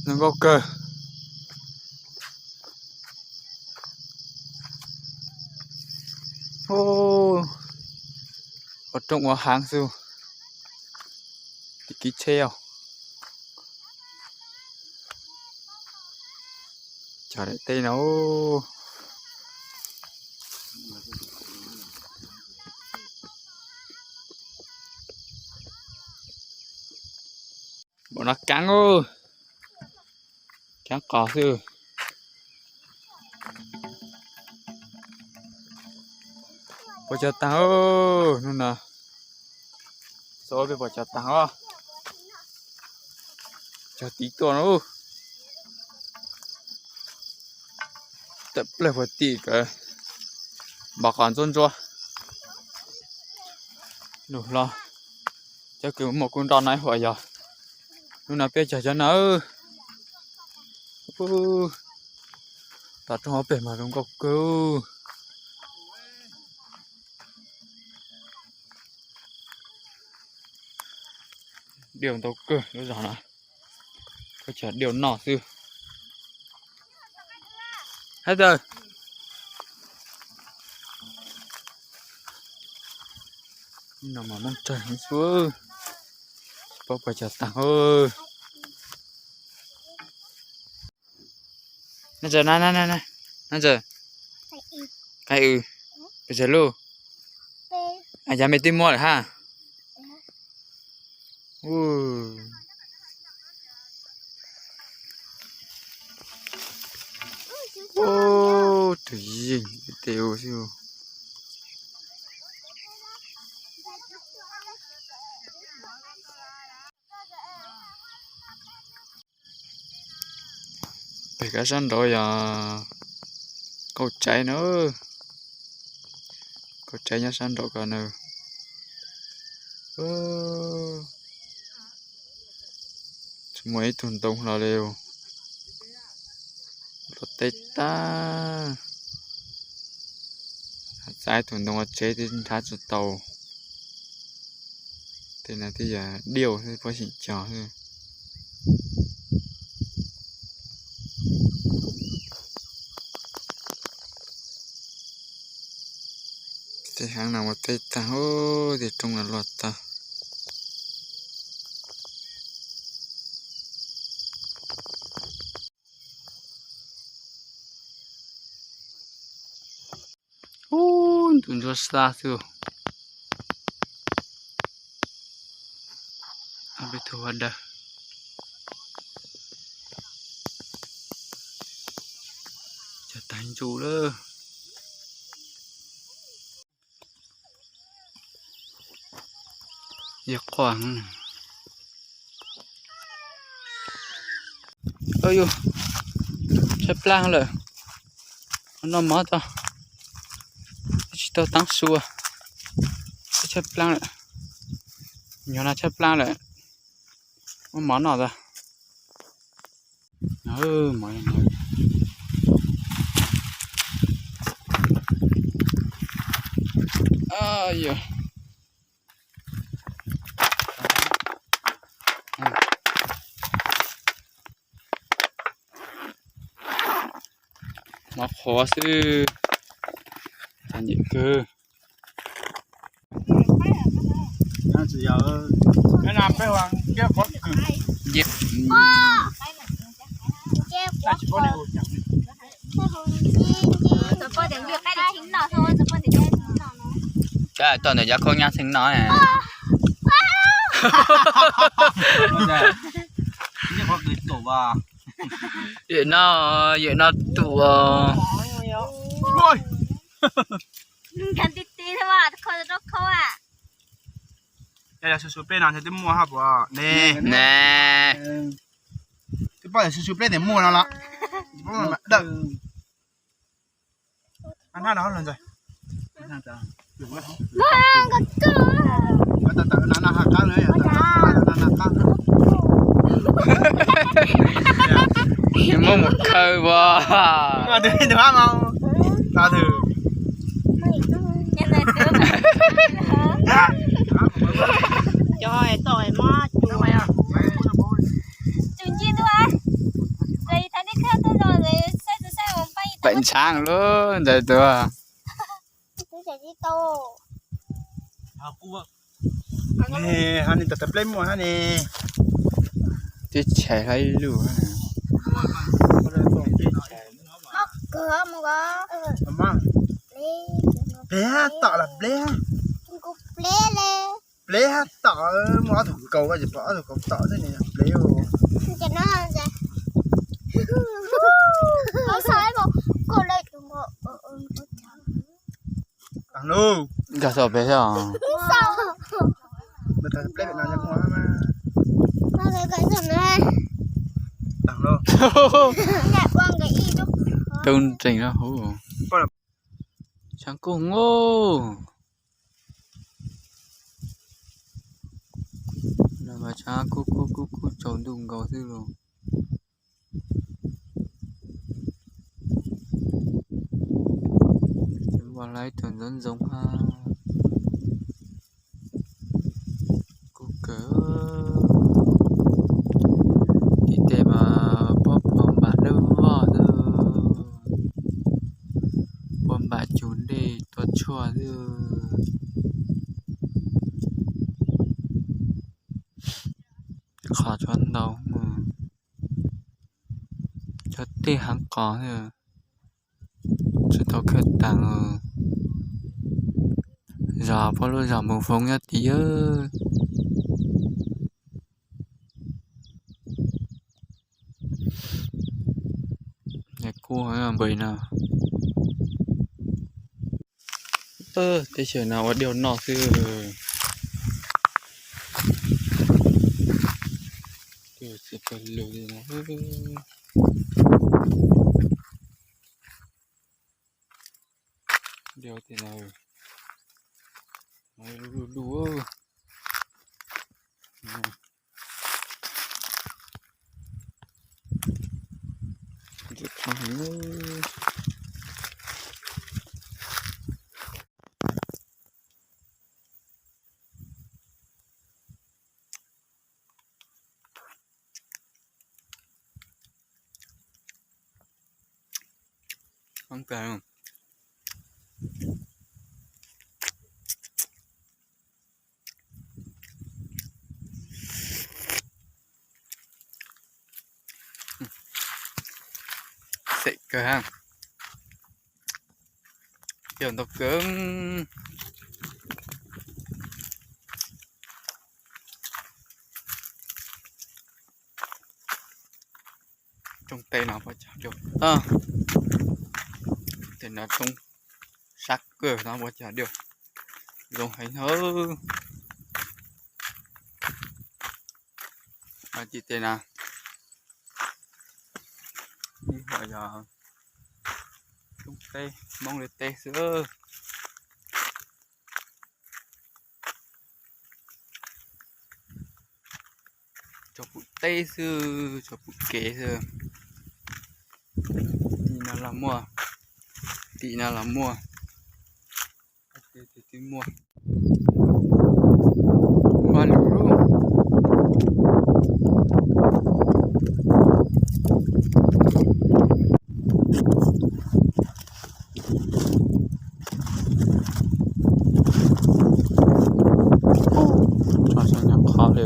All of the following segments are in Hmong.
Zoo nkauj kawg. Ua rooj ua hav xwb. Tim kib tsheb os. Cov daim teb no. Npaum no kav, kav qos xwb. Pos cog taag, hnub no xav peb pos cog taag os. Cog tiv tuaj no. Tawm plaws puag tim kawg, npam qos ntsuab ntsuab. Lug hlo, cov kws muaj kub nroj no ib huam yog hnub no peb cog cov no. Tom rooj ob peg mas zoo nkauj kawg. Diaus ntau kawg lub zog no, koj cog diaus noj xwb. Hab tawg. No mas Moob Tsawg heev xwb, tsis paub puas cog taag. Nov ntawm, nov ntawm, qai w, pes tsawg lub? Yav me twb muab lawm hab. Ub, tus yeej tej ua xwb. Pem koj sab nraud yog kauj tsaib na. Kauj tsaib nyob sab nraud ko na. Tsis muaj ib tug ntoo los li. Los teb tag. Txav ib tug ntoo ua tsev twb nrhav tsis tau. Tej no twb yog diauj xwb, puab xyeem cog xwb. Tej haav no ua teb tag, tej roob no luaj tag. Ub, ntu ntsuab xab xwb. Ob peb tug ua dawg. Cog tag ntsuj lawm. Yog quaj. Yus, tshaib plab lawm. Noj mov tso. Tsis tau taab su. Tshaib plab lawm. Nyuag no tshaib plab lawm. Muab mov noj tso. Mov qhuav xwb. Txom nyem kawg. Cov toj ntawm cov khaub nyab xeeb no. Yawm no, yawm no tus. Yog su su peb no twb muaj hab puas ne? Ne. Twb paub tias su su peb tias muaj no los. Dawm. Muab mus khaws as. Cov toj mob. Tsis ntsib ntuj. Ntshaav lub ntawd tuaj. Hab ni tawm tawm pleb muaj hab ni. Twb tshais hla ib lub. Pleb hab tom los pleb. Pleb hab tom, muaj ob tug kaus, ob tug kaus tom xwb ni pleb. Nkag tau pem xwb os. Tub nreeg no huv. Tshaav kub heev. Tshaav kub kub kub kub tsaus ntuj nkaus xwb los. Ua lawv ib tug ntxoov ntxoo hab. Kub kawg. Tim tej mas puab puag npam dawb vog xwb, puag npam cug dej tua tshuaj xwb. Qhov tshuav ntau, tshuav tej haav qos xwb, tsis tau khawb taag. Zos puab lub zos Moos Foo nyob tid. Kub npaum no. Teb chaws no ua diaug noj xwb. Diaug tim no, lub lub. Xeem kawg, diaug ntau kawg. Rooj teb no puab cog diaug. Tej no roob sab kawg no puab cog diaug, zoo heev hawb. Tim tej no, ib qho yog roob teb, Hmoob li teb xwb. Tsuas pum teb xwb, tsuas pum kev xwb. Tim no los muaj, tim no los muaj, tim muaj. Ua lug lug. Tso sab nyom qhov li.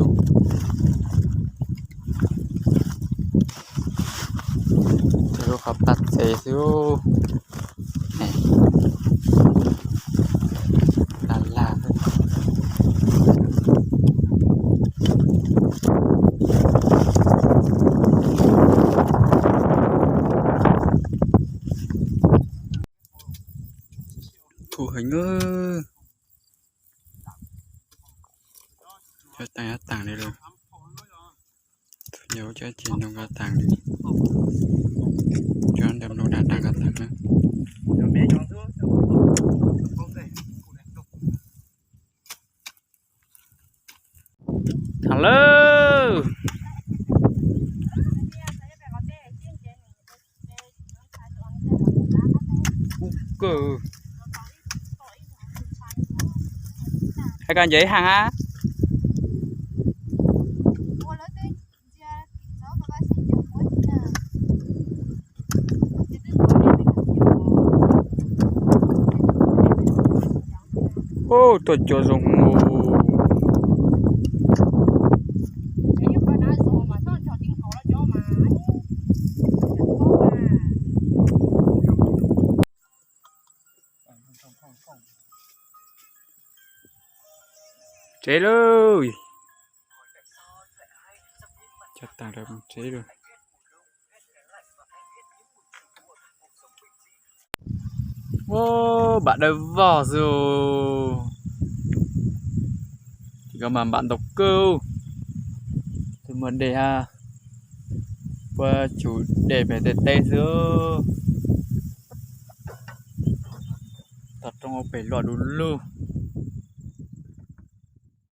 Tes lub qhov paj txes xwb. Lag lag. Thuv heev. Cov taag yuav taag li lawm. Yog cov ces nrog nqa taag li. Cov ntawm nrog nqa taag na. Taag lawm. Kub kawg. Hais koj ncaws ib haag hab. Ua lawv tej ntsia tim txov ko vaj xeeb cov muab tsis na. Ces twb tuav nej twb Ub, tuaj cua zoo mus. Tsev lauj. Cov tag lawm mus tsev lauj. Ub, npam dawb vog xwb. Tim ko mas npam ntau kawg. Twb muaj dej hab, puab tsum dej pem tej teb xwb. Toj roob pem luaj du lug.